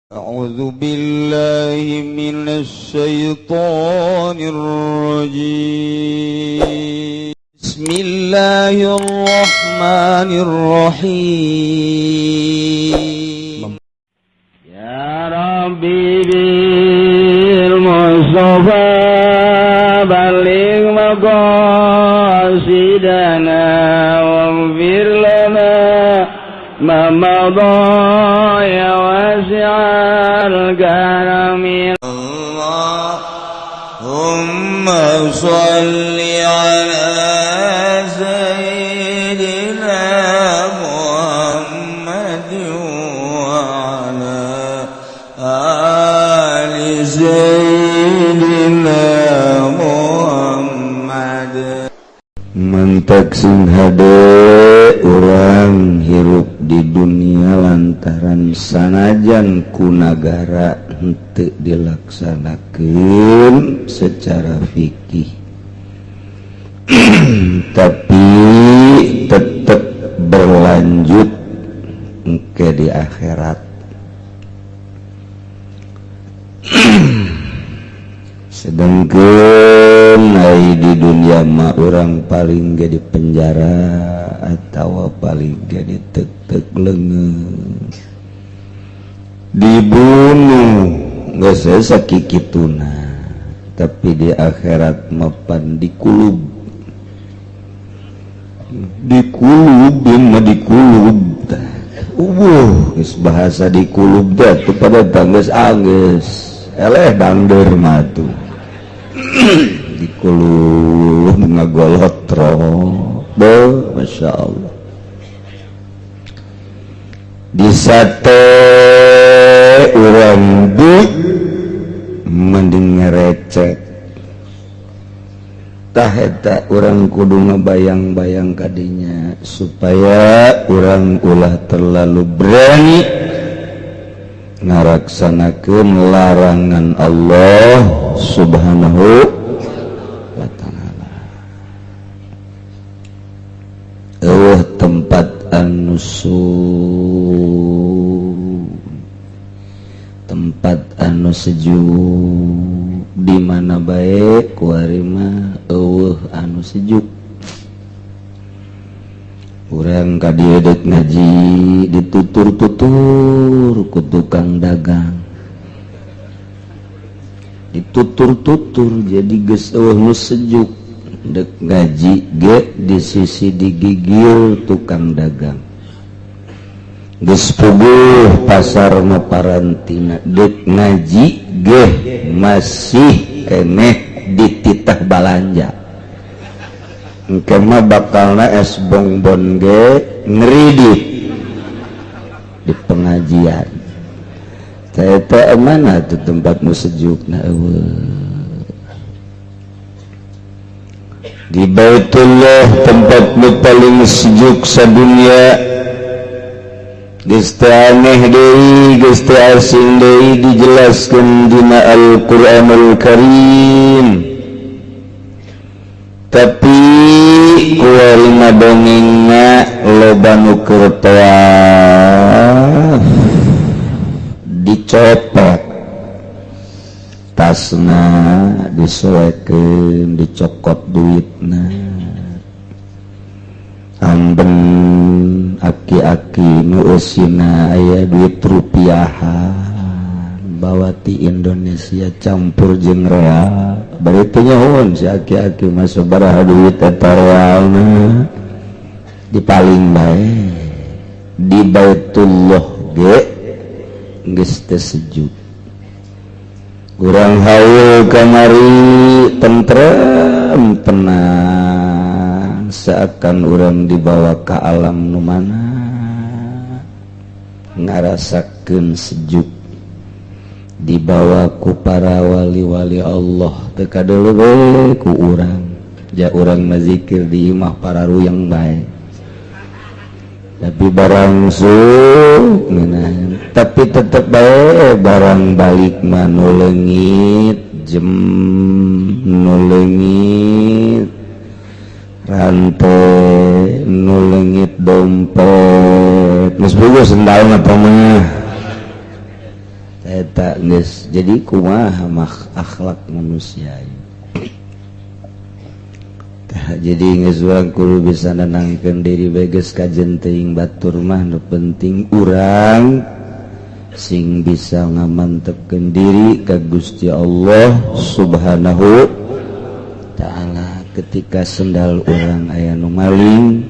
أعوذ بالله من الشيطان الرجيم. بسم الله الرحمن الرحيم. يا ربي بالمصطفى بلغ مقاصدنا واغفر لنا ما مضى يا واسع الكرم. اللهم صل على سيدنا محمد وعلى آل سيدنا محمد. Mantak sing hade urang hirup di dunia lantaran sanajan ku nagara henteu dilaksanakeun secara fikih, tapi tetap berlanjut ke di akhirat. Sedangkan ai di dunia mah urang paling ge di penjara atau paling ge ditek-tek leungeun, dibunuh, geus sakikituna. Tapi di akhirat mapan dikulub, dikulub mah dikulub. Geus bahasa dikulub teh tuh pada geus anggeus eleh dangder mah tuh dikulub ngagolotro. Beuh, Masya Allah, di sate urang di mending ngerecek. Tah eta urang kudu ngebayang-bayang kadinya supaya urang ulah terlalu berani ngaraksanakeun larangan Allah Subhanahu wa Ta'ala. Eueuh tempat anu tempat anu sejuk di mana bae kuari mah eueuh anu sejuk. Urang ka dieu deuk ngaji ditutur-tutur ku tukang dagang, ditutur-tutur jadi geus eueuh nu sejuk. Dek ngaji ge di sisi digigil tukang dagang, geus puguh pasar mah parantina. Dek ngaji ge masih keneh dititah balanja. Engke mah bakalna es bongbon ge ngeridit di pengajian. Teh mana tuh tempat nu sejuk? Nah, eueuh. Di Baitullah tempat nu paling sejuk sadunia. Geus teu aneh deui, geus teu asing deui dijelaskeun dina Al-Qur'anul Karim. Tapi kuari mah dongengna loba nu keur tawaf dicopot tasna, disoekeun, dicokot duitna. Amben aki-aki nu eusina aya duit rupiahan bawa ti Indonesia campur jeung real, bari teu nyahoan si aki-aki mah sabaraha duit eta realna, dipaling bae. Di Baitullah ge geus teu sejuk. Urang haul kamari tentrem, tenang, seakan urang dibawa ke alam nu mana ngarasakeun sejuk, dibawa ku para wali-wali Allah. Teu kadeuleu we ku urang, ja urang mah zikir di imah para ruyang bae, tapi barang tapi tetep bae barang balik mah nu leungit jem, nu leungit rantai, nu leungit dompet. Geus puguh sendal apa mah. Eta geus jadi kumaha akhlak manusia. Tah jadi geus urang kudu bisa nenangkeun diri bae geus kajen teuing batur mah nu penting urang sing bisa ngamantepkeun diri ka Gusti Allah Subhanahu ta'ala. Ketika sendal urang aya nu maling,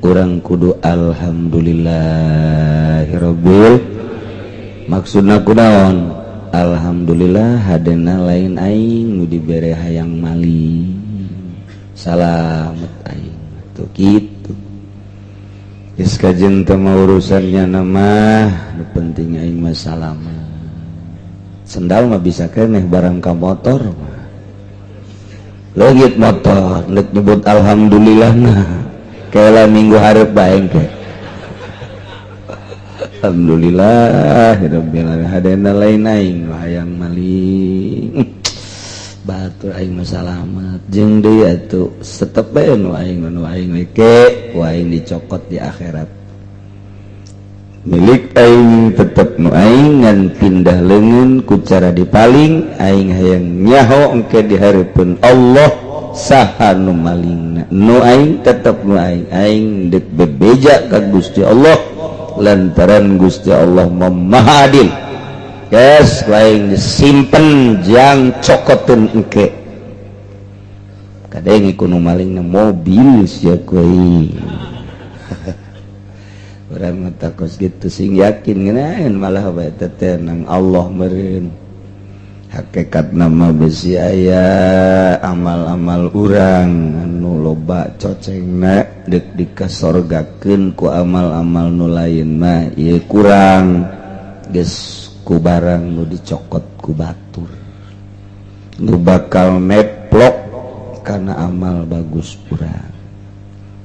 urang kudu alhamdulillahirabbil. Maksudna kunaon? Alhamdulillah hadena lain aing nu dibere hayang maling, salamet aing tuh kitu. Geus kajen teh mah urusannya nama nu penting aing mah salamet. Sendal mah bisa keneh barang ka motor mah. Leungit motor nek nyebut alhamdulillah nah kela minggu hareup bae engke. Alhamdulillah rabbil alamin hadena lain aing hayang maling, batur aing mah salamet. Jeung deui atuh setep bae nu aing we ke ku aing dicokot di akhirat. Milik aing tetep nu aing ngan pindah leungeun ku cara dipaling aing hayang nyaho engke di hareupeun Allah saha nu malingna. Nu aing tetep nu aing, aing deuk bebeja ka Gusti Allah lantaran Gusti Allah Maha Adil. Yes, lain disimpen jang cokoteun engke. Kadang iku nu malingna mobil sia kuy. Urang mah takos kitu sing yakin ngeunaheun malah bae teh nang Allah meureun. Hakikat nama besi aya amal-amal urang anu loba cocengna deuk dikasorgakeun ku amal-amal nu lain mah ieu kurang geus ku barang nu dicokot ku batur nu bakal neplok karena amal bagus urang.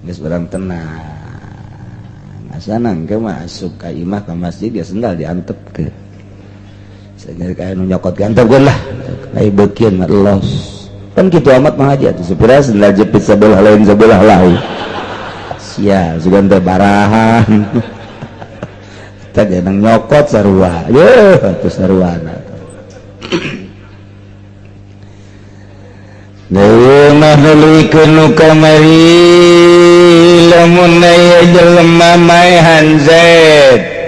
Geus urang tenang asana engke mah asup ka imah ka masjid ya sendal diantepkeun. Sehingga kayak nu nyokot ganteng gue lah, kayak bekian los. Kan gitu amat mah aja tuh sepira sendal jepit sebelah lain sebelah lain. Sia, sugan teh barahan. Teh nang nyokot sarua. Yeuh, atuh saruana. Deui mah nuluykeun nu kamari lamun aya jelema maehan Zaid.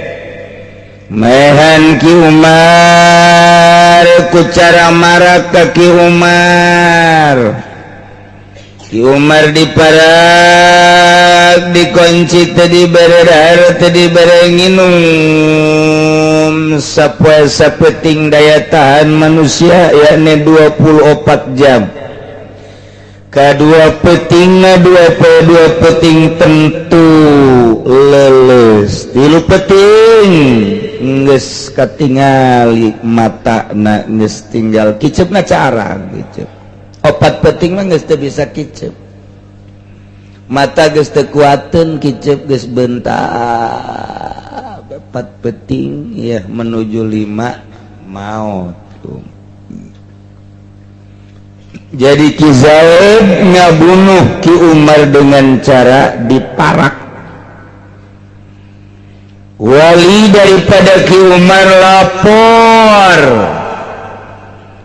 Maehan Ki Umar ku cara marak ka Ki Umar. Ki Umar diparak dikunci teu dibere dahar teu dibere nginum sapoe sapeting daya tahan manusia yakni 24 jam. Kadua petingna dua peting tentu leles, tilu peting geus katingali matana geus tinggal kicepna carang kicep. Opat peting mah geus teu bisa kicep. Mata geus teu kuateun kicep geus bentak. Opat peting ya menuju 5 maot. Jadi Ki Zaid ngabunuh Ki Umar dengan cara diparak. Wali daripada Ki Umar lapor.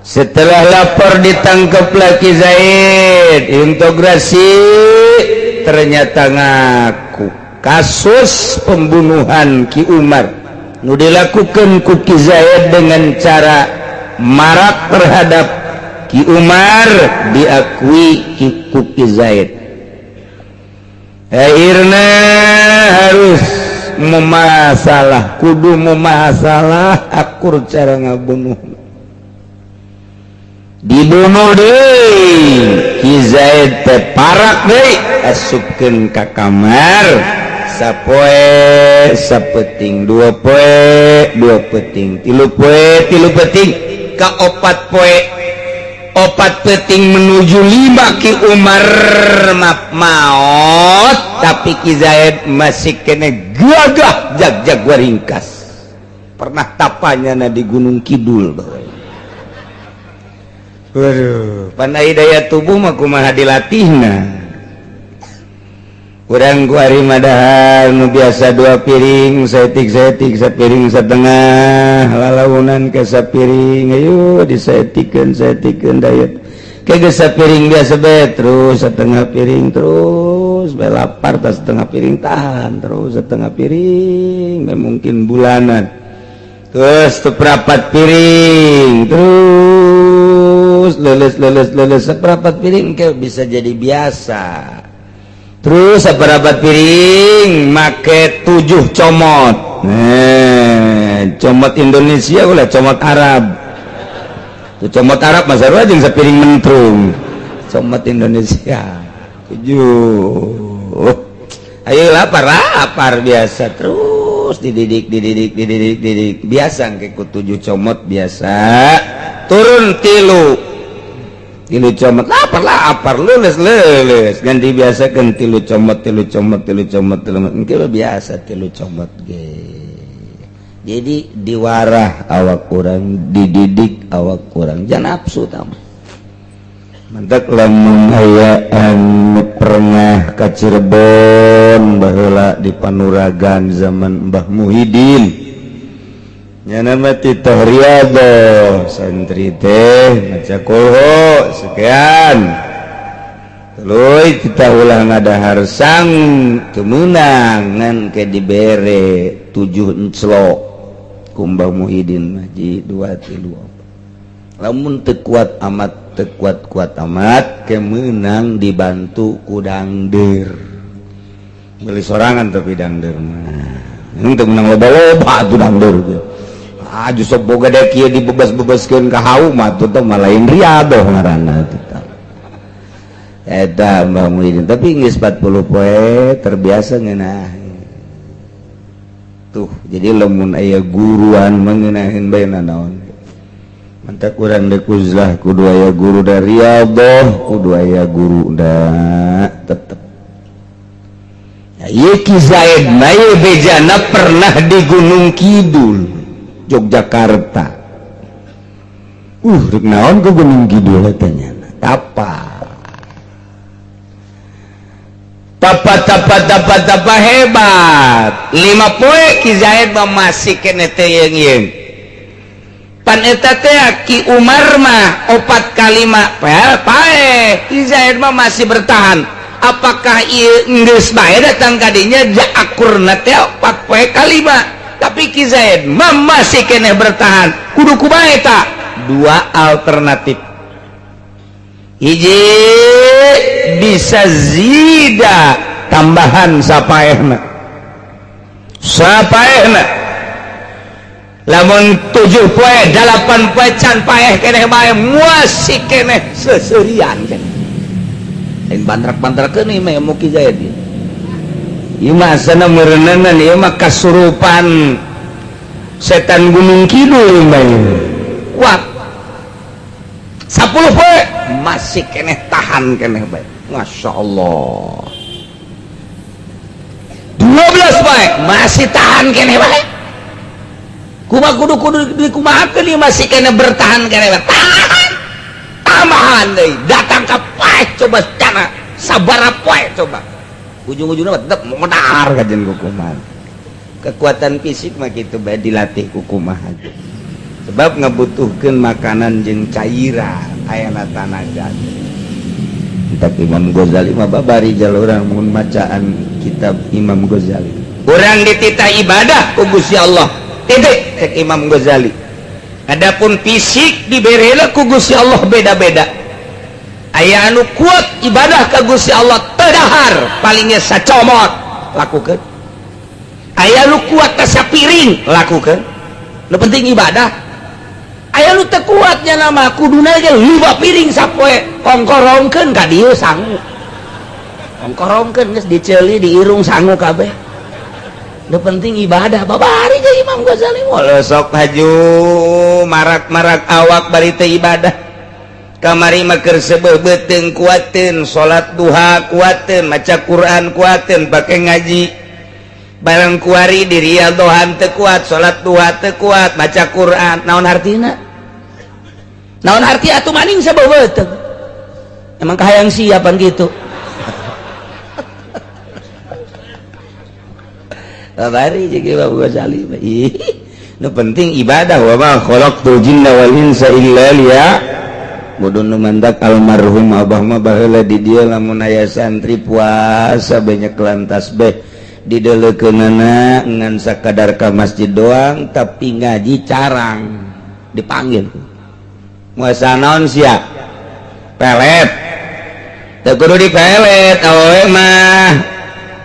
Setelah lapor ditangkaplah Ki Zaid. Integrasi ternyata ngaku kasus pembunuhan Ki Umar nu dilakukan ku Ki Zaid dengan cara marak terhadap Ki Umar diakui ku Ki Zaid. Akhirnya harus memasalah, kudu memasalah akur cara ngabunuh. Dibunuh deui Ki Zaid teh parak deui asupkeun ka kamar sapoe sapeting dua poe dua peting tilu poe tilu peting ka opat poe opat peting menuju 5 Ki Umar maot tapi Ki Zaid masih kene gagah jag-jag waringkas pernah tapanya na di Gunung Kidul. Waduh, pandai daya tubuh mah kumaha dilatihna. Kurang kuari madahar nu biasa 2 piring saeutik-saeutik sapiring setengah lalaunan ke sapiring ayo disaeutikeun saeutikeun diet ke geus sapiring biasa bae terus setengah piring terus bae lapar tas setengah piring tahan terus setengah piring bae mungkin bulanan terus seperempat piring terus leuleus leuleus leuleus seperempat piring ke bisa jadi biasa. Terus seberapa piring make 7 comot. Nah, comot Indonesia ulah comot Arab. Tuh comot Arab mah sarua jeung sapiring mentrung. Comot Indonesia 7. Ayo lapar, lapar biasa terus dididik dididik dididik dididik biasa engke ku 7 comot biasa. Turun tilu comot lapar lapar lulus lulus ganti biasa kan tilu comot tilu comot tilu comot tilu comot engke biasa tilu comot ge. Jadi diwarah awak kurang dididik awak kurang jangan nafsu tam mentak lamun aya anu pernah ka Cirebon baheula di Panuragan zaman Mbah Muhyiddin nyana mah titah riyadhah santri teh maca kulhu sekian tuluy kita ulah ngadahar sang teu meunang ngan ke dibere 7 enclok ku Mbah Muhyiddin mah ji 2 3 4 lamun teu kuat amat teu kuat-kuat amat ke meunang dibantu ku dangder meuli sorangan tapi dangder mah teu meunang loba-loba atuh dangder ge. Aju sok boga dek ieu dibebas-bebaskeun ka haum atuh teh mah lain riadoh ngaranna teh. Eta Mbah Muhyiddin tapi geus 40 poe terbiasa ngeunah. Tuh, jadi lamun aya guruan mangeunaheun bae nanaon. Mantak urang deuk uzlah kudu aya guru da riadoh, kudu aya guru da tetep. Ieu Ki Zaid mah ieu bejana pernah di Gunung Kidul, Yogyakarta. Rek naon ke Gunung Kidul eta nya? Tapa. Tapa tapa tapa tapa hebat. 5 poe Ki Zaid mah masih keneh teh yeung-yeung. Pan eta teh Ki Umar mah 4 kali 5 pae. Ki Zaid mah masih bertahan. Apakah ieu geus bae datang ka dinya ja akurna teh 4 poe kali 5. Tapi Ki Zaid mah masih keneh bertahan. Kudu kumaha eta? 2 alternatif. Hiji bisa zida tambahan sapaehna. Sapaehna. Lamun 7 poe 8 poe can paeh keneh bae masih keneh seserian keneh. Lain bantrak-bantrakeun ieu mah Ki Zaid. Ieu mah asana meureunan ieu mah kasurupan setan Gunung Kidul mah. Kuat. 10 poe masih keneh tahan keneh bae. Masya Allah. 12 poe masih tahan keneh bae. Kumaha kudu kudu dikumahakeun ieu masih keneh bertahan keneh bae. Tahan. Tambahan deui datang ka paeh coba cana sabaraha poe coba. Ujung-ujungnya tetep modar kajen kukumaha. Kekuatan fisik mah kitu bae dilatih kukumaha. Sebab ngabutuhkeun makanan jeung cairan ayana tanaga. Tapi Imam Ghazali mah babari jaluran mun macaan kitab Imam Ghazali. Urang dititah ibadah ku Gusti Allah. Titik cek Imam Ghazali. Adapun fisik diberela ku Gusti Allah beda-beda. Aya anu kuat ibadah ka Gusti Allah teu dahar palingnya sacomot lakukeun. Aya nu kuat teh sapiring lakukeun. Nu penting ibadah. Aya nu teu kuatnya nama kuduna ge 5 piring sapoe kongkorongkeun ka dieu sangu. Kongkorongkeun geus diceuli diirung sangu kabeh. Nu penting ibadah babari ge Imam Ghazali mah sok haju marak-marak awak bari teu ibadah. Kamari mah keur seubeuh beuteung kuateun salat duha kuateun maca Quran kuateun pake ngaji. Barang kuari di riyadhohan teu kuat salat duha teu kuat maca Quran naon hartina? Naon arti atuh maning seubeuh beuteung? Emang kahayang siapan gitu. Babari jeung Imam Ghazali mah. Nu penting ibadah wa ma khalaqtul jinna wal insa illa liya. Bodoh nu mandak almarhum abah mah baheula di dieu lamun aya santri puasa banyak lantas beh dideleukeunana ngan sakadar ka masjid doang tapi ngaji carang dipanggil. Puasa naon sia? Pelet. Teu kudu dipelet awewe mah.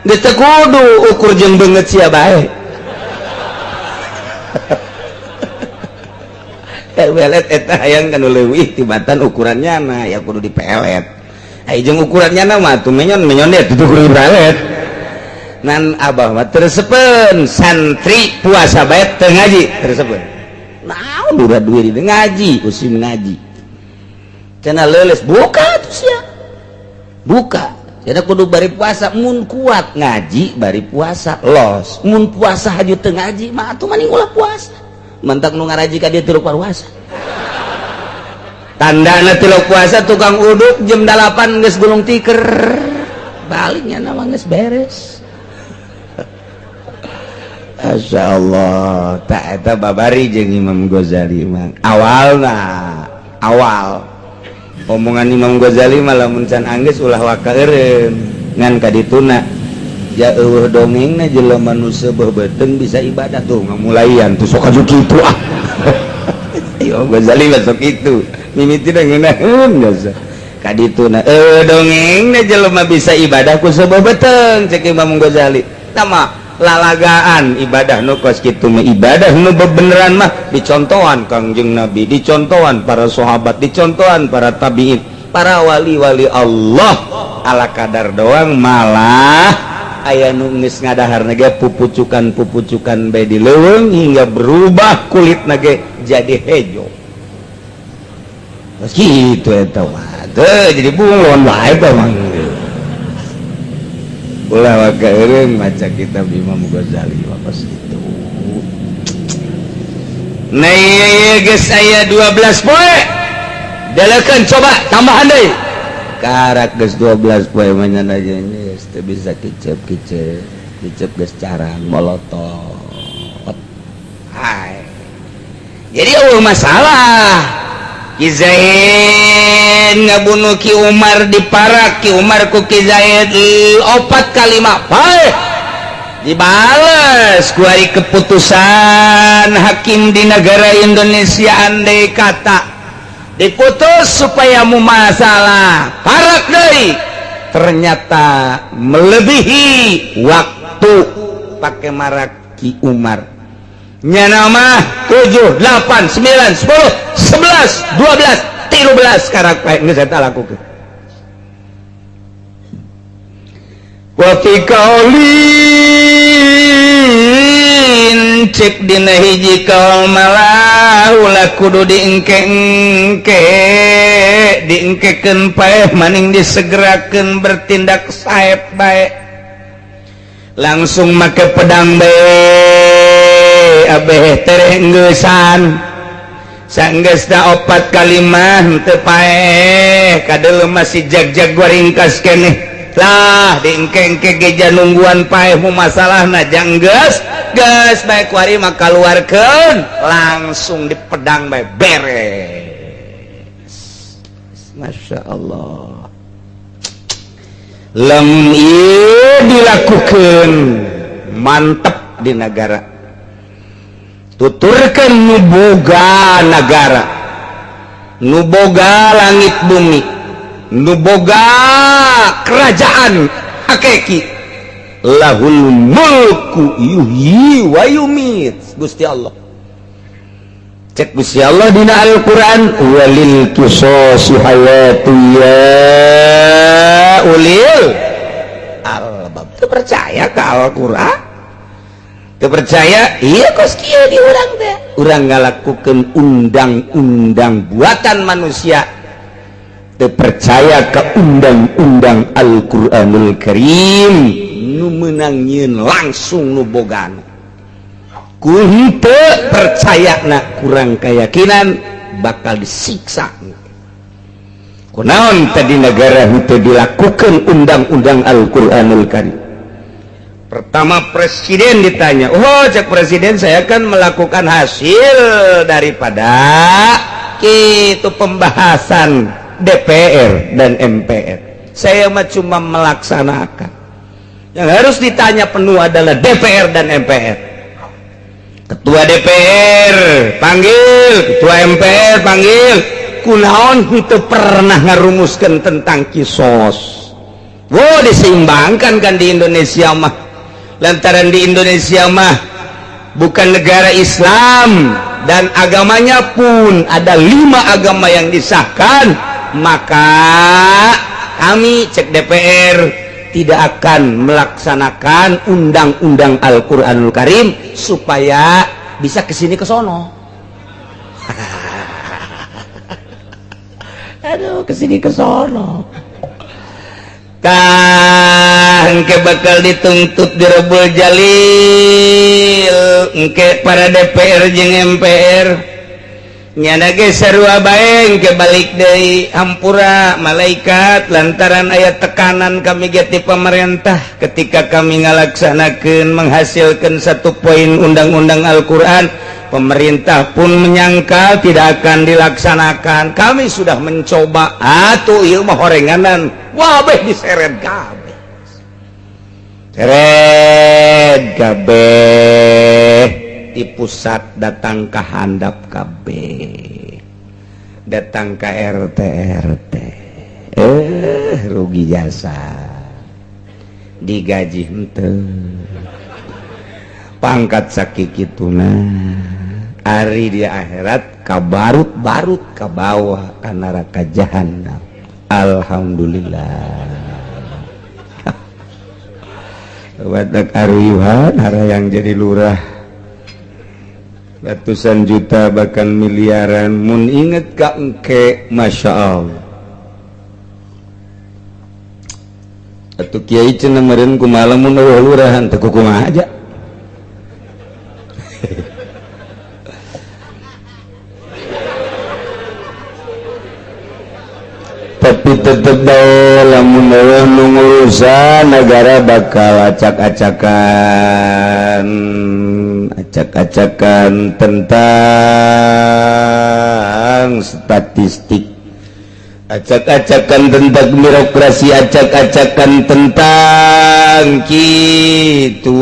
Geus teu kudu ukur jeung beungeut sia bae. Pelet eta hayang kanu leuwih tibatan ukurannya na ya kudu dipelet. Ai jeung ukurannya na mah tuh menyon-menyon deh tuh kudu dipelet. Nan abah mah tersepen santri puasa bae teu ngaji tersepen. Naon udah duit di ngaji usim ngaji. Cenah leuleus buka tuh sia. Buka. Cenah kudu bari puasa mun kuat ngaji bari puasa los. Mun puasa haju teu ngaji mah atuh maning ulah puasa. Mentak nu ngaraji ka dia tilu puasa. Tandana tilu puasa tukang uduk jam 8 geus gulung tiker. Baliknya nama geus beres. Masya Allah, tak eta babari jeung Imam Ghazali mah. Awalna, awal omongan Imam Ghazali mah lamun can anggeus ulah waka eureun ngan kadituna. Ya eueuh dongengna jelema nu seubeuh beuteung bisa ibadah tuh ngamulaian tuh sok aju kitu ah. Imam Ghazali mah sok kitu. Mimitina ngeunaheun biasa. Kadituna eueuh dongengna jelema bisa ibadah ku seubeuh beuteung cek Imam Ghazali. Tama lalagaan ibadah nu kos kitu mah ibadah nu bebeneran mah dicontohan Kangjeng Nabi, dicontohan para sahabat, dicontohan para tabiin, para wali-wali Allah ala kadar doang malah aya nu geus ngadaharna ge pupucukan-pupucukan bae di leuweung hingga berubah kulitna ge jadi hejo. Terus kitu eta mah. Teu jadi bunglon wae teh mah. Ulah waka eureun maca kitab Imam Ghazali wapas itu. Nah ieu geus aya 12 poe. Delekeun coba tambahan deui. Karak geus 12 poe mah nya geus teu bisa kicep-kicep. Kicep geus carang molotot. Hai. Jadi eueuh masalah. Ki Zaid ngabunuh Ki Umar diparak Ki Umar ku Ki Zaid 4 kali 5 paeh dibales ku ari keputusan hakim di negara Indonesia andai kata diputus supaya mu masalah parak deui ternyata melebihi waktu pakai marak Ki Umar nyana mah 7, 8, 9, 10, 11, 12, 13 karak pae geus eta lakukeun. Wa fi qaulin cek dina hiji kaul malah ulah kudu diengke-engke diengkekeun paeh maning disegerakeun bertindak saep bae langsung make pedang bae abeh tereh enggesan sanggeusna 4 kalimah teu paeh kadeuleu masih jag-jag ringkas keneh lah diengke-engke geja nungguan paeh mu masalahna jang geus geus bae kuari mah kaluarkeun langsung dipedang bae beres. Masya Allah lamun ieu dilakukeun mantep di negara tuturkan nuboga negara nuboga langit bumi nuboga kerajaan hakiki lahul mulku yuhyi wa yumit Gusti Allah cek Gusti Allah dina Al-Qur'an walil qisasi hayatu ya ulil albab. Teu percaya ka Al-Qur'an? Teu percaya? Iya kos kieu di urang teh. Urang ngalakukeun undang-undang buatan manusia. Teu percaya ka undang-undang Al-Qur'anul Karim nu meunang nyieun langsung nu bogana. Ku henteu percayana kurang keyakinan bakal disiksa. Kunaon tadi negara henteu dilakukeun undang-undang Al-Qur'anul Karim. Pertama presiden ditanya, oh cek presiden saya kan melakukan hasil daripada itu pembahasan DPR dan MPR. Saya mah cuma melaksanakan. Yang harus ditanya penuh adalah DPR dan MPR. Ketua DPR panggil, ketua MPR panggil. Kunaon itu pernah ngarumuskan tentang kisos. Wow, diseimbangkan kan di Indonesia mah. Lantaran di Indonesia mah bukan negara Islam dan agamanya pun ada 5 agama yang disahkan, maka kami cek DPR tidak akan melaksanakan undang-undang Al-Qur'anul Karim supaya bisa kesini kesono. Aduh, kesini kesono. Tah engke bakal dituntut direbul jalil engke para DPR jeung MPR nyana ge sarua bae engke balik deui hampura malaikat lantaran aya tekanan kami ge ti pemerintah ketika kami ngalaksanakeun menghasilkan 1 poin undang-undang Al-Qur'an, pemerintah pun menyangkal tidak akan dilaksanakan. Kami sudah mencoba atuh ieu mah horenganan. Wah, beh diseret kabeh. Seret kabeh di pusat datang ke handap kabeh. Datang ke RT RT. Rugi jasa. Digaji henteu. Pangkat sakikituna. Ari di akhirat kabarut-barut kabawa ka neraka jahanam. Alhamdulillah. Wadak aruyuhan harayang jadi lurah ratusan juta bahkan miliaran mun inget ka engke Masya Allah. Atuh kiai cenah meureun kumaha mun eueuh lurahan teu kumaha aja. Tapi tetep bae lamun eueuh nu ngurusan negara bakal acak-acakan, acak-acakan tentang statistik, acak-acakan tentang birokrasi, acak-acakan tentang gitu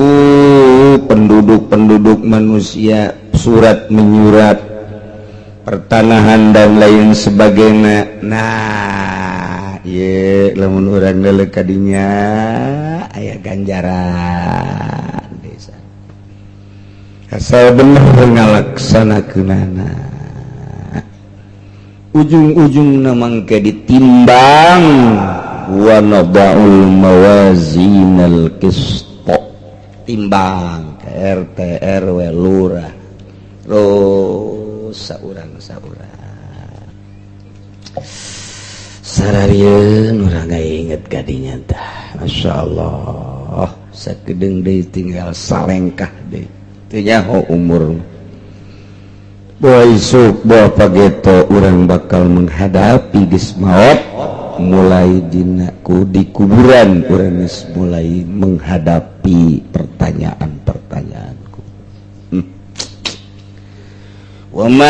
penduduk-penduduk manusia, surat menyurat, pertanahan dan lain sebagainya. Nah, ye lamun urang leuleuh ka dinya aya ganjaran desa. Asal bener ngalaksanakeunana. Ujung-ujungna mangke ditimbang wa nada'ul mawazinal qist. Timbang ke RT RW lurah. Saurang-saurang sararieun urang inget kadinya tah. Masya Allah, sakedeung deui tinggal salengkah deui teu nyaho umur. Boa isuk boa pageto urang bakal menghadapi geus maot, mulai dina ku di kuburan urang geus mulai menghadapi pertanyaan-pertanyaanku. Waman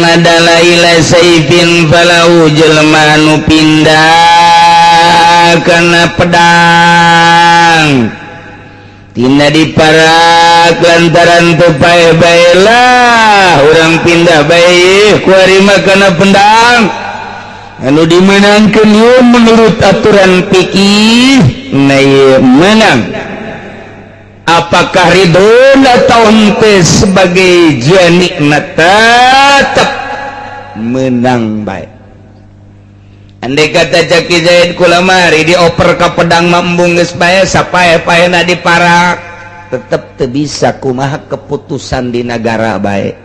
adalah ila saifin falau jelma nu pindah kana pedang tina diparak lantaran teu pae-bae lah urang pindah bae kuari mah kana pedang anu dimenangkeun ieu menurut aturan fikih na ieu menang. Apakah ridho atau henteu sebagai janikna tetap menang baik. Andai kata Caki Zaid kulamari dioper ka pedang mambung geus bae sapae-paena diparak tetep teu bisa kumaha keputusan di negara bae.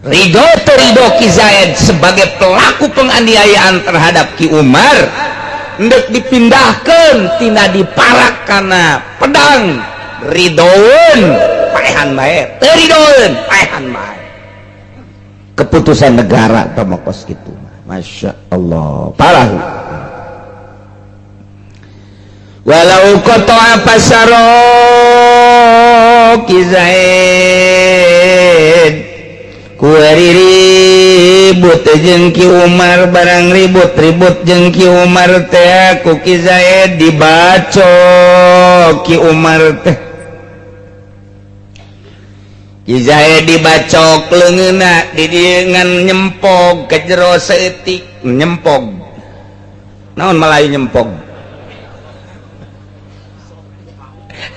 Ridho teu ridho Ki Zaid sebagai pelaku penganiayaan terhadap Ki Umar ndek dipindahkeun tina diparak kana pedang ridoeun paehan bae teu ridoeun paehan bae. Keputusan negara tomokos kitu. Masya Allah parah. Walau qata'a pasaro Ki Zaid kuari ribut jeung Ki Umar, barang ribut-ribut jeung Ki Umar teh ku Ki Zaid dibacok Ki Umar teh. Ki Zaid dibacok leungeunna di dieu ngan nyempog ke jero saeutik. Nyempog naon Melayu nyempog?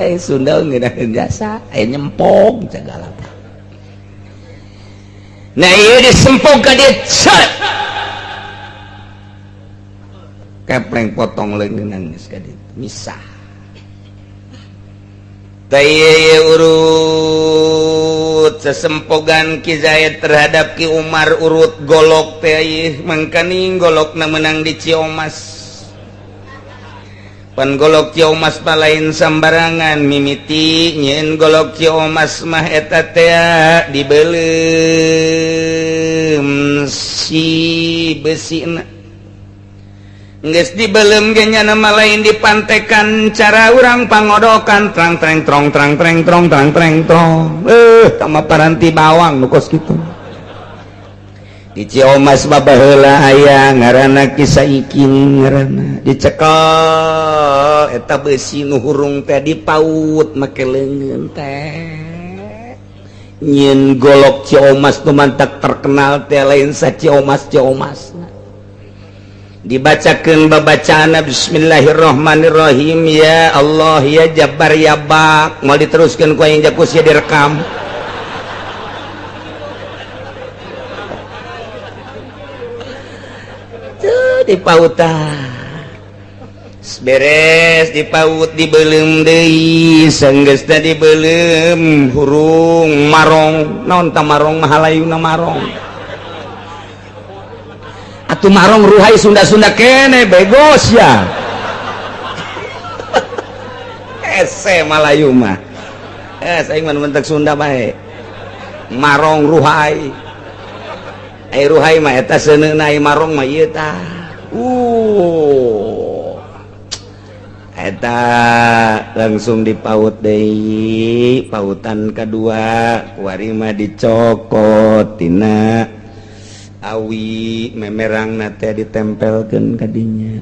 Eh Sunda ngeunaheun jasa aya nyempog segala. Nah ieu disempog ka dieu set kepleng potong leungeunna geus ka dieu misah. Tah ieu urut sesempogan Ki Zaid terhadap Ki Umar urut golok teh ieu mangkaning golokna menang di Ciomas. Pan golok Ciomas mah lain sambarangan, mimiti nyieun golok Ciomas mah eta teh dibeuleum si besina. Geus dibeuleum ge nya nama lain dipantekan cara urang pangodokan trang treng trong trang treng trong trang treng trong. Tama paranti bawang nu kos kitu. Di Ciomas mah baheula aya ngaranna Ki Saikin ngaranna dicekel eta besi nu hurung teh dipaut make leungeun teh. Nyieun golok Ciomas nu mantak terkenal teh lain sa Ciomas Ciomas. Dibacakeun babacaanna bismillahirrahmanirrahim ya Allah ya Jabbar ya Bak, moal diteruskeun ku aing jakus ya direkam. Tuh dipautan beres dipaut dibeuleum deui sanggeusna dibeuleum hurung marong naon ta marong mah halayuna marong atuh marong ruhai Sunda-Sunda kene begos ya. Ese Malayu mah aing mah mentek Sunda bae marong ruhai ai ruhai mah eta seuneuna ai marong mah ieu tah eta langsung dipaut deui pautan kedua kuari mah dicokot tina awi memerang nate ditempelkeun ka dinya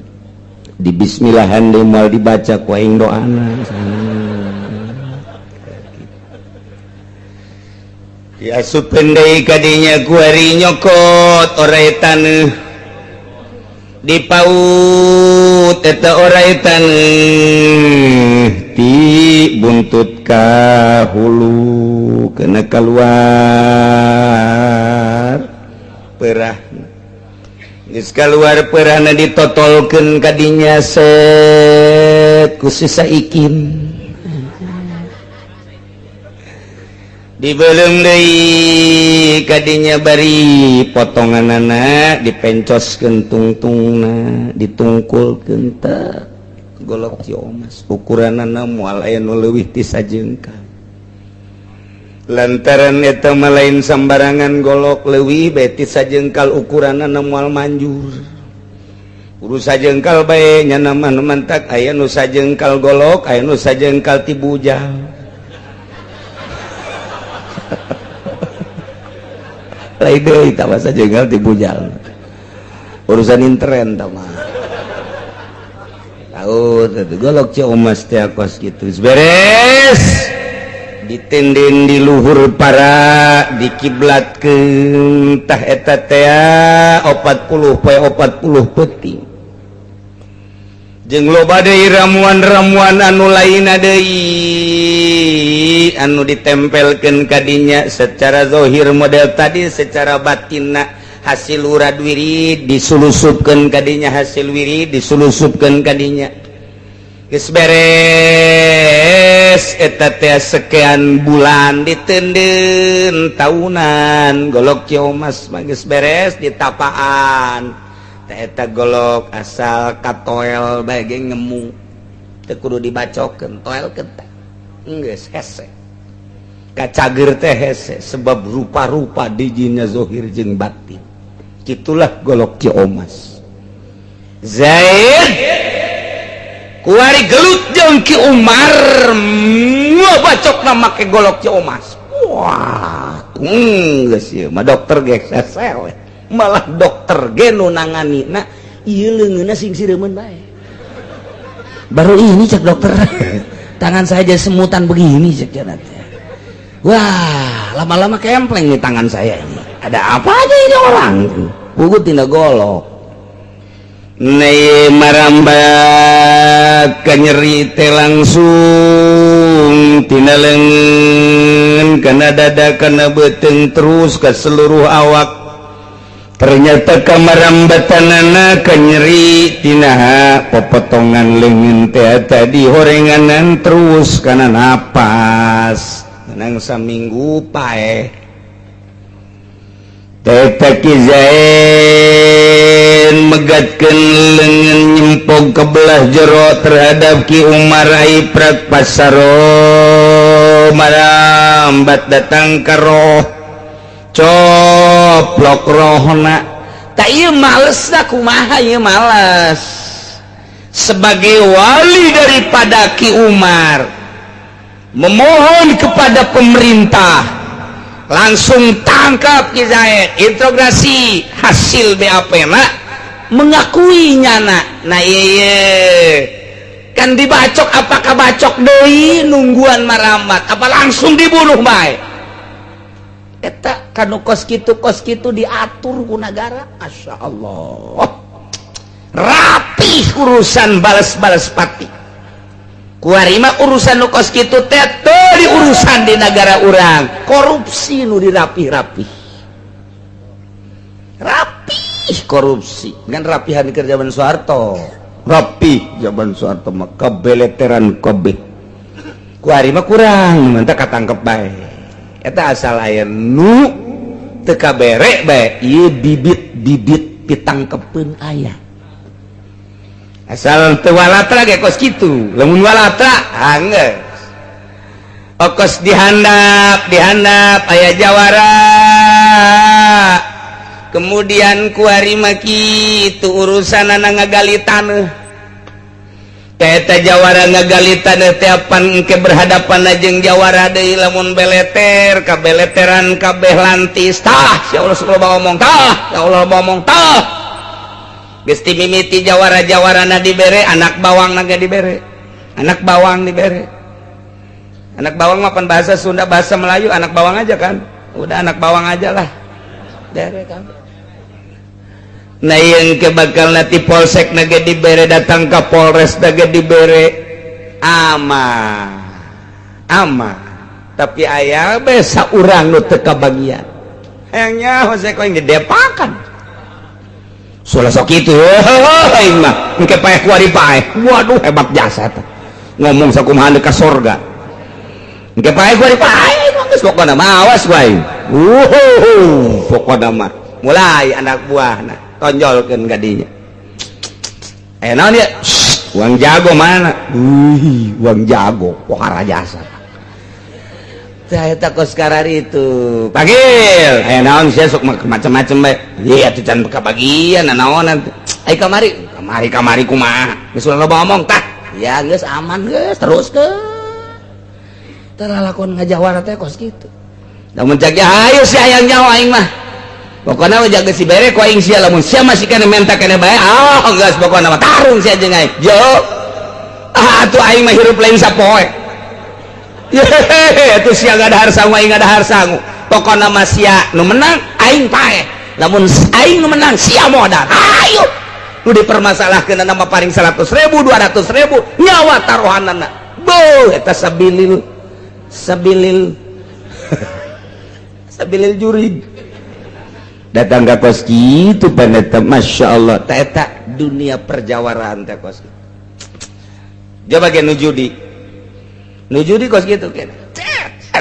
di bismillahan deui moal dibaca ku aing doana. Diasupkeun deui ka dinya kuari nyokot orai taneuh dipaut eta orai taneuh ti buntut ka hulu kena keluar perah geus kaluar perahna ditotolkeun ka dinya set ku si Saikin dibeuleum deui ka dinya bari potonganana dipencoskeun tungtungna ditungkulkeun teh golok Ciomas ukuranana moal aya nu leuwih ti sajengkal lantaran eta mah lain sambarangan golok leuwih bae ti sajengkal ukuranana moal manjur urus sajengkal bae nya mah nu mantak aya nu sajengkal golok aya nu sajengkal ti bujal. Lain deui tah mah sajengkal ti bujal urusan intern tah mah tahu teh golok Ciomas teh kos kitu beres ditenden di luhur para dikiblatkeun tah eta teh 40 poe 40 peuting jeung loba deui ramuan-ramuan anu lainna deui anu ditempelkeun ka dinya secara zahir model tadi secara batinna hasil urad wirid disulusupkeun ka dinya hasil wirid disulusupkeun ka dinya geus beres eta teh sekian bulan ditenden tahunan golok Ciomas mah geus beres ditapaan teh eta golok asal katoel bae ge ngemu teu kudu dibacokeun toelkeun teh geus hese kacager teh hese sebab rupa-rupa dijina zahir jeung batin. Kitulah golok Ciomas. Zaid Kuari gelut jeung Ki Umar ngabacokna make golok Ki Omas. Wah, geus ieu mah dokter ge sesel. Malah dokter ge nu nanganina ieu leungeunna sing sireumeun bae. Baru ini cek dokter. Tangan saya jadi semutan begini cek cenah teh. Wah, lama-lama kempleng nih tangan saya ini. Ada apa aja ini orang? Pugut tina golok. Nei marambat kanyeri teh langsung tina leungeun kana dada kana beuteung terus ke seluruh awak. Ternyata kamarambatanana kanyeri tina popotongan leungeun teh tadi horenganan terus kana napas. Menang saminggu paeh. Teta Ki Zain megatkeun leungeun nyempog ke belah jero terhadap Ki Umar Aiprak pasaro marambat datang ka roh coplok rohna. Tak ieu malesna kumaha ieu males sebagai wali daripada Ki Umar memohon kepada pemerintah langsung tangkap Ki Zaid, interogasi, hasil BAP na mengakui nyana. Nah iya kan dibacok, apakah bacok deui nungguan maramat apa langsung dibunuh bae? Eta kanu kos kitu diatur ku nagara. Masya Allah, rapih urusan balas-balas pati. Kuari mah urusan nu kos kitu teh teu diurusan di negara urang, korupsi nu dirapih-rapih. Rapih korupsi, ngan rapihan keur zaman Soeharto. Rapih zaman Soeharto mah kabeleteran kabeh. Kuari mah kurang, mantap katangkep bae. Eta asal aya nu teu kabere bae, ieu bibit-bibit pitangkepeun aya. Asal teu walatra ge kos kitu, lamun walatra anggeus. Okos dihandap, dihandap aya jawara. Kemudian kuari mah kitu urusanana ngagali taneuh. Eta jawara ngagali taneuh teh apan engke berhadapan jeung jawara deui lamun beleter, kabeleteran kabeh lantis. Tah, ya Allah loba omong, tah, ya Allah loba omong, tah. Geus mimiti jawara-jawarana dibere, anak bawang naga dibere. Anak bawang dibere. Anak bawang mah pan bahasa Sunda, bahasa Melayu anak bawang aja kan. Udah anak bawang aja lah. Dere kan. Nah yang ke bakal nanti polsek naga dibere, datang ke Polres naga dibere, ama ama. Tapi ayah besa urang nu teu kabagian. Hayangnya saya kau yang didepakan. Soalnya sok itu, aing mah engke paeh kuari paeh. Waduh hebat jasa eta. Ngomong sakumaha ka sorga. Engke paeh kuari paeh, geus pokona mah awas wae. Pokona mah mulai anak buahna tonjolkeun ka dinya. Aya naon ieu? Uang jago mana? Wih, uang jago, pohara jasa. Tah eta kos karari itu. Panggil. Aya naon sia sok macam-macam bae. Iya atuh can kabagian naonan. Ai kamari, kamari kamari kumaha? Geus loba omong tah. Ya geus aman geus teruskeun. Tah lalakon ngajawara teh kos kitu. Lamun cak hayu sia hayang nyawa aing mah. Pokona mah jaga si bere ku aing sia lamun sia masih kana menta kana bae. Ah geus pokona mah tarung sia jeung aing. Jo. Ah atuh aing mah hirup lain sapoe. Yehehe atuh sia ngadahar sangu aing ngadahar sangu. Pokona mah sia nu menang aing paeh. Lamun aing nu menang sia modal. Hayu. Nu dipermasalahkeun nama paling 100.000 200.000 nyawa taruhanana. Beuh eta sabilil sabilil sabilil jurig. Datang ka kos kitu paneta Masya Allah. Ta eta dunia perjawaraan teh kos kitu. Coba ge nu judi. Nu judi kos kitu ke.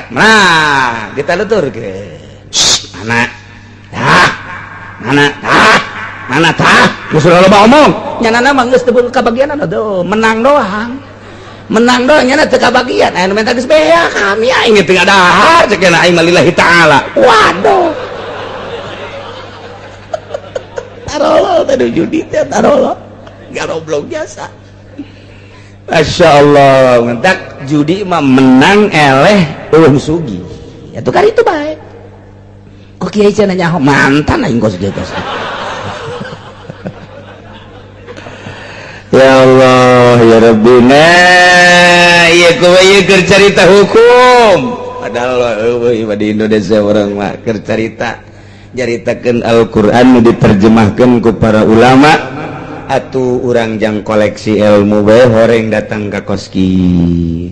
Nah, kita luturkeun. Mana? Tah. Mana? Tah. Mana tah? Geus loba omong. Nyanana mah geus teu kabagian aduh, menang doang. Menang doang nyana teu kabagian. Aya nu menta geus beak kami aing teu ngadahar cek aing mah lillahi taala. Waduh. Tarolo teh judi teh tarolo. Garoblok biasa. Masya Allah, ngentak judi mah menang eleh eueuh sugih. Ya tukar itu baik. Kok kiai cenah nyaho mantan aing kos kieu kos. Ya Allah, ya Rabbi. Nah, ieu kumaha ieu keur carita hukum. Padahal eueuh di Indonesia urang mah keur carita nyaritakeun Al-Qur'an nu diterjemahkeun ku para ulama. Atuh urang jang koleksi ilmu bae horeng datang ka koski.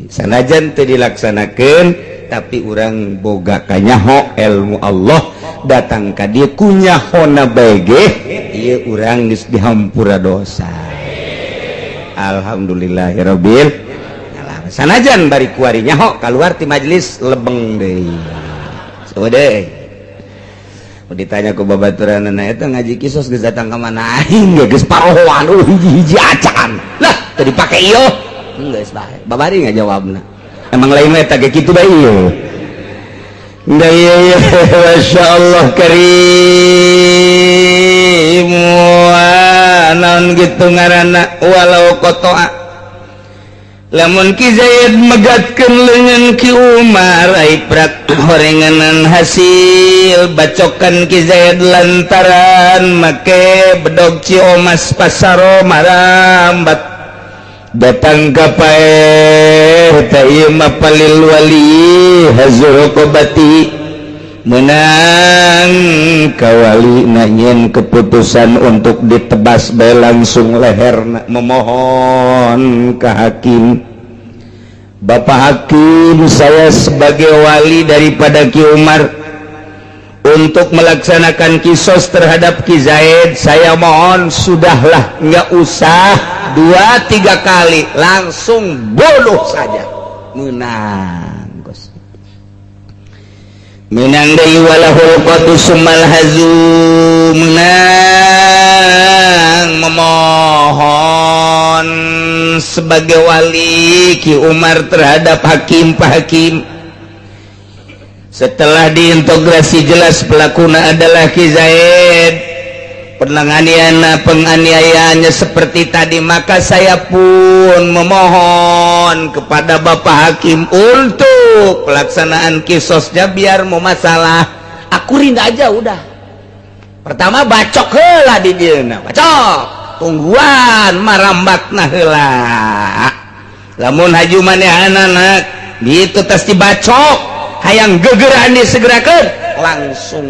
Sanajan teu dilaksanakeun tapi urang boga kanyaho ilmu Allah datang ka dieu kunyahona bae ge ieu urang geus dihampura dosa. Alhamdulillahirabbil alamin. Sanajan bari kuari nyaho kaluar ti majelis lebeng deui. Coba deui. Ditanya ku babaturanna eta ngaji kisos geus datang ka mana aing geus parohoan hiji-hiji acan. Lah teu dipake ieu. Geus bae. Babari ngajawabna. Emang lain we eta ge kitu bae ieu. Da ieu masyaallah karim. Wah naon kitu ngaranna walau qata'a. Lamun Ki Zaid megatkeun leungeun Ki Umar ai prak horenganan hasil bacokan Ki Zaid lantaran make bedog Ciomas pasaro marambat datang ka paeh teh ieu mah palil wali hazurqobati menang kawali nanyen keputusan untuk ditebas bae langsung leherna memohon ke hakim. Bapak hakim, saya sebagai wali daripada Ki Umar untuk melaksanakan kisos terhadap Ki Zaid, saya mohon sudahlah nggak usah 2-3 kali, langsung bunuh saja. Menang menang deui walahul qatu sumal hazu menang memohon sebagai wali Ki Umar terhadap hakim Pak Hakim. Setelah diintegrasi jelas pelakuna adalah Ki Zaid, penganiayaannya seperti tadi, maka saya pun memohon kepada Bapak Hakim untuk pelaksanaan kisosnya biar mau masalah akurin aja udah. Pertama bacok heula di dieuna, bacok tungguan marambatna heula. Lamun haju manehanana gitu tas dibacok hayang gegeran disegerakeun langsung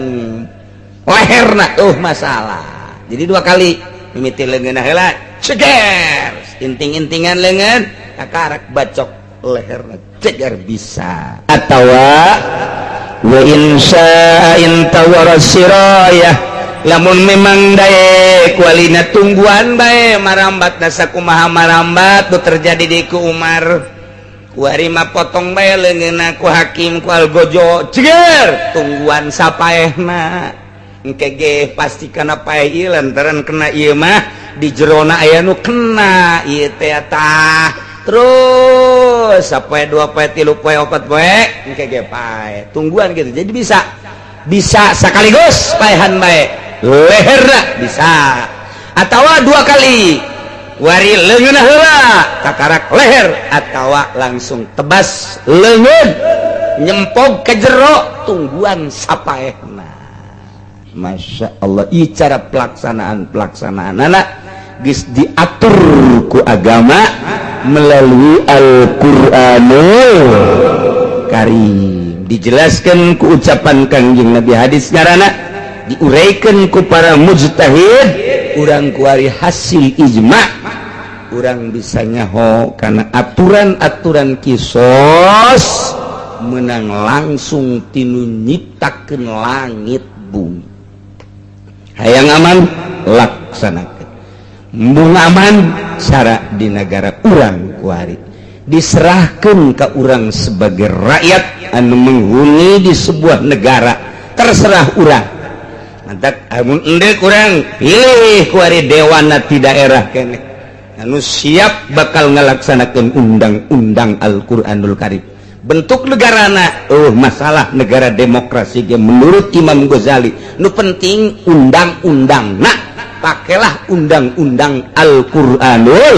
leherna masalah. Jadi 2 kali mimiti leungeunna heula ceger inting-intingan leungeun kakarak bacok leherna ceger bisa. Atawa wa insya in tawara sirayah lamun memang daek walina tungguan bae marambat sakumaha marambat nu terjadi di ku Umar kuari mah potong bae leungeunna ku hakim ku algojo ceger tungguan sapaehna engke ge pasti kana paeh ieu lantaran kena ieu mah di jerona aya nu kena ieu teh tah terus sapoe 2 poe 3 poe 4 poe engke ge paeh tungguan gitu. Jadi bisa sekaligus paehan bae leherna bisa atawa 2 kali wari leungeunna heula kakarak leher atawa langsung tebas leungeun nyempog ke jero tungguan sapaehna. Masya Allah, i cara pelaksanaan anak geus diatur ku agama melalui Al-Qur'anul Karim, dijelaskan ku ucapan Kangjeng Nabi hadis ngaranna, diuraikan ku para mujtahid, urang kuari hasil ijma, urang bisa nyaho karena aturan-aturan kisos menang langsung tinu nyiptakeun langit bumi. Hayang aman laksanakan, embung aman cara di negara urang kuari diserahkan ke urang sebagai rakyat anu menghuni di sebuah negara, terserah urang. Mantak amun endek urang pilih kuari dewana di daerah kene anu siap bakal ngalaksanakeun undang-undang Al-Qur'anul Karim. Bentuk negarana masalah negara demokrasi ge menurut Imam Ghazali nu penting undang-undang. Nah, pakailah undang-undang Al-Qur'anul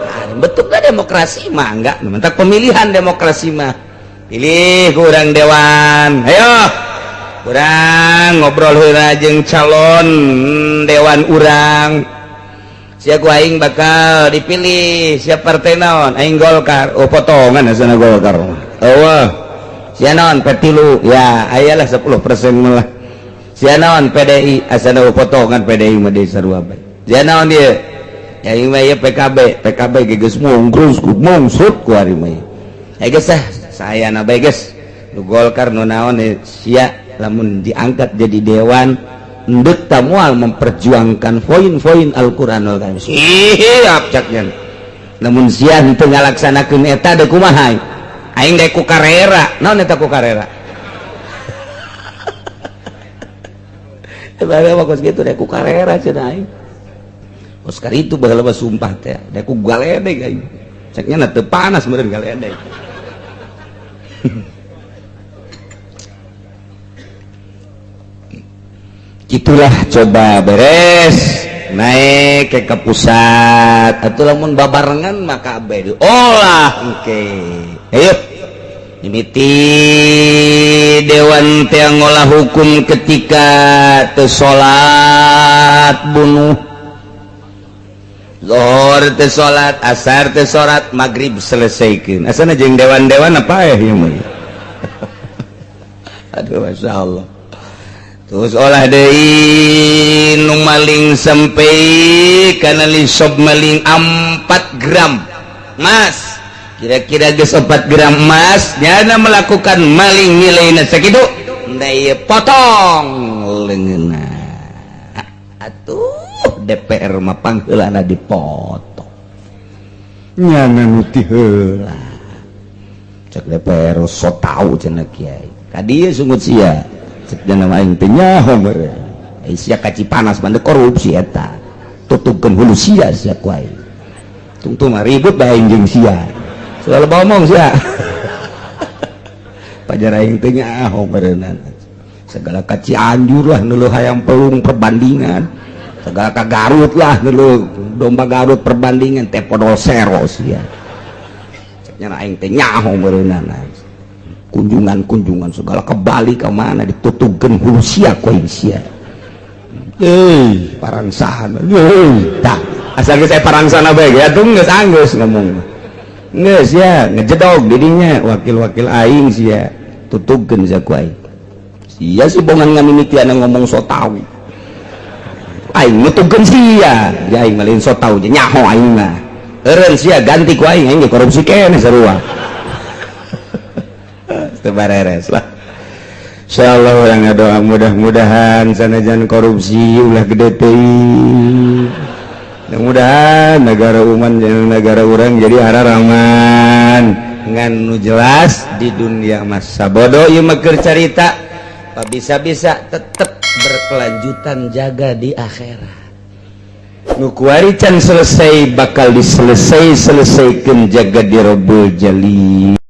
Karim. Bentuknya demokrasi mah enggak, mentak pemilihan demokrasi mah. Pilih kurang dewan. Ayo. Urang ngobrol heula jeung calon dewan urang. Sia ku aing bakal dipilih, siap partai naon? Aing Golkar. Oh, potongan asana Golkar. Eueuh. Sia naon P3? Ya, aya lah 10% malah. Sia naon PDI? Asana potongan PDI mah deui sarua bae. Sia naon dieu? Ya aing mah ieu PKB, PKB ge geus mungkrus mungsut ku ari mah. Ya geus ah, sayana bae geus. Nu Golkar nu naon sia lamun diangkat jadi dewan endek ta moal memperjuangkan poin-poin Al-Qur'anul Karim. Siap caknya. Lamun sia henteu ngalaksanakeun eta deuk kumaha? Aing deuk ku karera. Naon eta ku karera? Bae mah kos kitu deuk ku karera cenah aing. Kos karitu baheula mah sumpah teh deuk ku galedeg aing. Caknya na teu panas meureun galedeg. Itulah coba beres naik ke pusat atau lamun babarengan maka kabeh diolah engke. Ayo mimiti dewan teh ngolah hukum ketika teu salat bunuh zuhur teu salat, asar teu salat, magrib selesaikeun. Asana jeung dewan-dewan apa ya ieu mah. Aduh masyaallah. Terus olah deui nu maling sampai kana lisob maling 4 gram emas. Kira-kira geus 4 gram emas nyana melakukan maling nilaina sakitu ieu potong leungeunna. Atuh DPR mah pangheulana dipotong. Nyana nu ti heula. Cek DPR so tau cenah kiai. Ka dieu sungut sia. Cek nama aing teh nyaho meureun. Ai sia kaci panas mah korupsi eta. Tutugkeun hulu sia sia ku aing. Tungtung mah ribut bae aing jeung sia. Selalu ngomong sia. Pajar aing teh nyaho meureunna. Segala ka Cianjur lah nu hayang pelung perbandingan. Segala ka Garut lah nu domba Garut perbandingan teh podol sero sia. Cek nya aing teh nyaho meureunna. Kunjungan-kunjungan segala ke Bali ke mana ditutugkeun hulu sia ku aing sia. Parangsana. Tah, asal geus aya parangsana bae ge atuh geus anggeus ngomong. Geus ya ngejedog didinya wakil-wakil aing sia tutugkeun sia ku aing. Sia si bongan ngamimitiana ngomong so tau. Aing nutugkeun sia, ya aing mah lain so tau nyaho aing mah. Eureun sia ganti ku aing, aing ge korupsi keneh sarua. Bareres lah. Insyaallah urang ngadoa mudah-mudahan sanajan korupsi ulah gede teuing. Mudah-mudahan negara uman jeung negara urang jadi hararaman ngan nu jelas di dunia mah sabodo ieu mah keur carita bisa-bisa tetep berkelanjutan jaga di akhirat. Nu kuari can selesai bakal diselesai-selesaikeun jaga di Rabbul Jalil.